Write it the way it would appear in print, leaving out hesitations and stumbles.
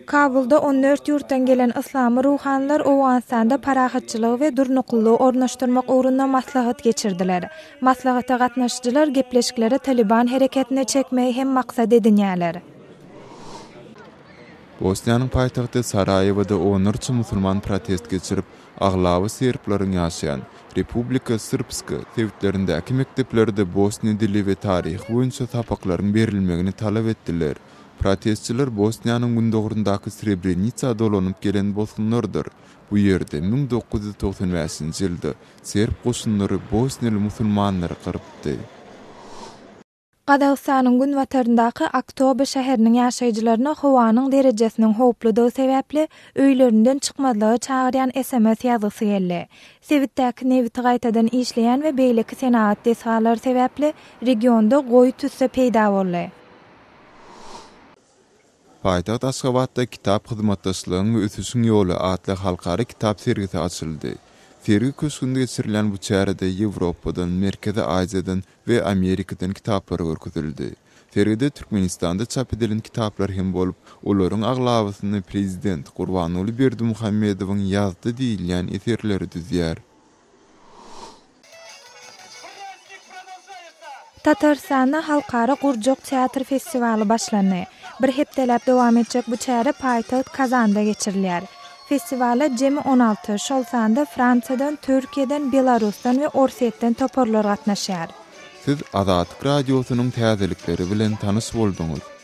Kabulda on dört ýurtdan gelen yslamy ruhanylar Owganystanda parahatçylygy we durnuklylygy ornaşdyrmak ugrunda maslahat geçirdiler. Maslahata gatnaşyjylar gepleşiklere Talyban hereketini çekmegi hem maksat edinýärler. Bosniýanyň paýtagty Saraýewoda onlarça musulman protest geçirip, aglaba serbleriň ýaşaýan Republika Srpska sebitlerindäki mekdeplerde bosniýa dili we taryhy boýunça sapaklaryň berilmegini talap etdiler. Protestçiler Bosniýanyň gündogaryndaky Srebrenitsa dolanyp gelen bosgunlardyr. Bu ýerde 1995-nji ýylda serb goşunlary bosniýaly musulmanlary gyrypdy. Gazagystanyň günbataryndaky Aktobe şäheriniň ýaşaýjylaryna howanyň derejesiniň howpludygy sebäpli öýlerinden çykmazlyga çagyrýan sms ýazgysy geldi. Sebitdäki nebiti gaýtadan işleýän we beýleki senagat desgalary sebäpli regionda goýy tüsse peýda boldy. Paýtagt Aşgabatda Kitap hyzmatdaşlygyň we ösüşiň ýoly atly halkara kitap sergisi açyldy. Sergi köşgünde geçirilýän bu çärede Ýewropadan, Merkezi Aziýadan we Amerikadan kitaplar görkezildi. Sergide Türkmenistanda çap edilen kitaplar hem bolup, olaryň aglabasyny prezident Gurbanguly Berdimuhamedowyň ýazdy diýilýän eserleri düzýär. Tatarystanda halkara gurjak teatr festiwaly başlandy. Bir hepdeläp dowam etjek bu çäre paýtagt Kazanda geçirilýär. Festiwala jemi 16, şol sanda Fransiýadan, Türkiýeden, Belarusdan we Orsýetden toparlar gatnaşýar. Siz Azatlyk Radiosynyň täzelikleri bilen tanyş bolduňyz.